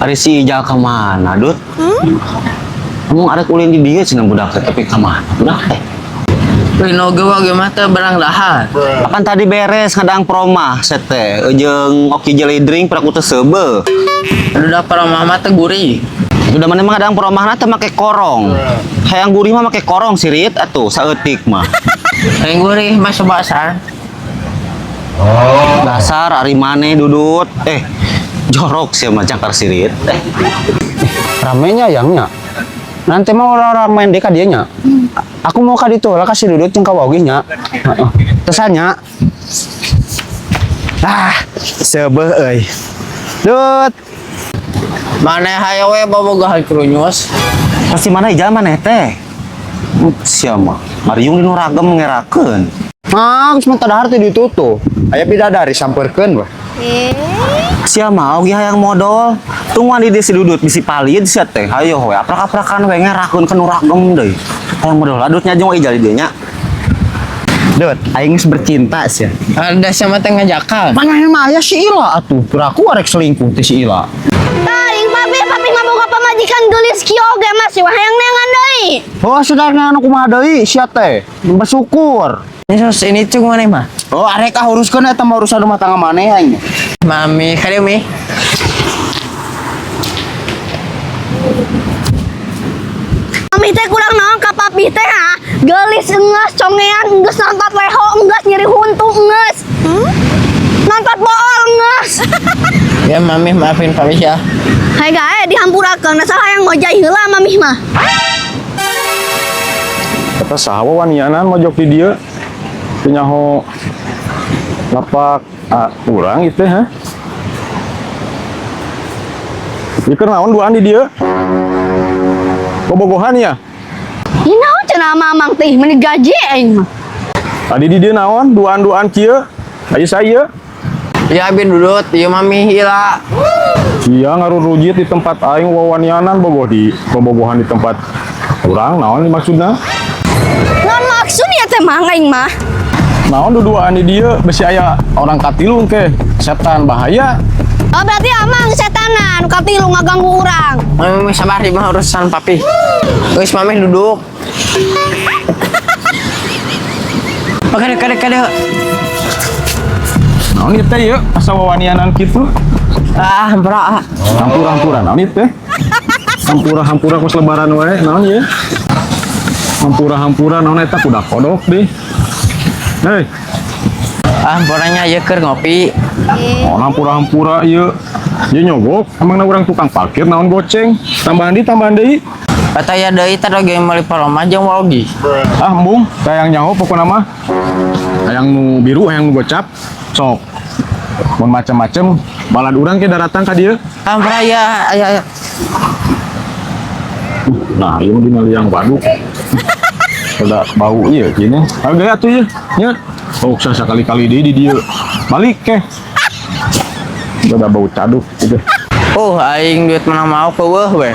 Ari si Ijal ka mana, Dut? Ngomong arek ulin di dieu cenah budak teh, tapi ka mana budak teh? Rino ge wage mah teu barang dahar. Apan tadi beres ngadang promah sete jeung Oki Jelly Drink peraku teu seubeuh. Aduh da paromah mah teu gurih. Udah mana mah ngadang promahna teh make korong. Hayang gurih mah make korong sirit atuh saeutik mah. Hayang gurih mah basar. Dasar ari maneh Dudut. Jorok sih mah jangkar sirit. Ramenya yangnya. Nanti mah orang-orang main deka dia nya. Aku mau ka ditu lah kasih Dudut jeung ka Wawih nya. Heeh. Tesannya. Ah, seubeuh euy. Dut. Maneh hayo we bobogohan krunyus. Pasti mana Ijal maneh teh? Sia mah mariung di nu ragem ngerakeun. Ah, geus mah dahar teh ditutup. Aya bidadari sampeurkeun wah. Sia mah oge hayang modol. Tungguan di si Dudut bisi palid sia teh. Hayo we aprak-aprakan we ngerakeun ka nu ragem deui. Hayang modol adutnya jeung Ijal di dieu nya. Dut, aing geus bercinta sia. Ada sama teh ngajakan. Mana mah aya si Ila atuh. Piraku arek selingkuh teh si Ila. Taing papi, papi mah boga pamajikan geulis kieu oge masih wah hayang neangan deui. Oh, sudah anu kumaha deui sia teh. Bersyukur. Ini sus ini cung maneh mah. Oh, arek ah uruskeun eta mah urusan rumah tangga maneh aing. Mami, kadieu mi. Mami teh kurang naon ka papi teh ha? Geulis enggeus, congean enggeus, nonton leho enggeus, nyeri huntu enggeus. Nonton bool enggeus. Ya mami maafin papi ya. Hai gae dihampurakeun dasar hayang ngojay heula mami mah. Kata saha wanianan mojok di dieu. Teu nyaho lapak urang itu ha. Ieu keur naon duaan di dieu? Bobogohan ya? Ih naon cenah mamang teh meuni gaji aing mah. Tadi di dieu naon duaan-duaan kieu? Aya saya. Ya abi Dudut, ieu mami Ila. Iya ngarurujit di tempat aing wawanianan bogoh di bobogohan di tempat urang naon maksudna? Naon maksud ya teh mang aing mah? Naon duduaan di dieu besi aya orang katilu ke setan bahaya. Oh berarti amang setanan katilu ngaganggu urang. Mami, mami sabar ieu mah urusan papi. Geus mami duduk. Oh, kadieu kadieu kadieu. Naon ieu teh ieu asa wawanianan kitu? Ah, hampura ah. Hampura-hampura naon ieu teh? Hampura-hampura kos lebaran wae naon ieu? Hampura-hampura naon eta kuda kodok deh. Hei, Ah, hampuranya ieu keur ngopi. oh hampura-hampura ieu. Ieu nyogok, emangna urang tukang parkir naon goceng. Tambahan di tambahan deui. Kata ya deui teh oge meuli paloma jeung wogi. Ah, embung, hayang nyaho pokona mah. Hayang nu biru, hayang nu gocap. Sok. Mun macem-macem, balad urang ke daratang ka dieu. Hampura ya, aya aya. Nah, ieu mah dina liang waduk. Udah bau ieu gini. Ayo gaya atuh ieu. Nya. Oh, sakali-kali deui di dieu. Balik ke. Udah bau caduk gitu. Oh, aing duit menang mau keueuh we.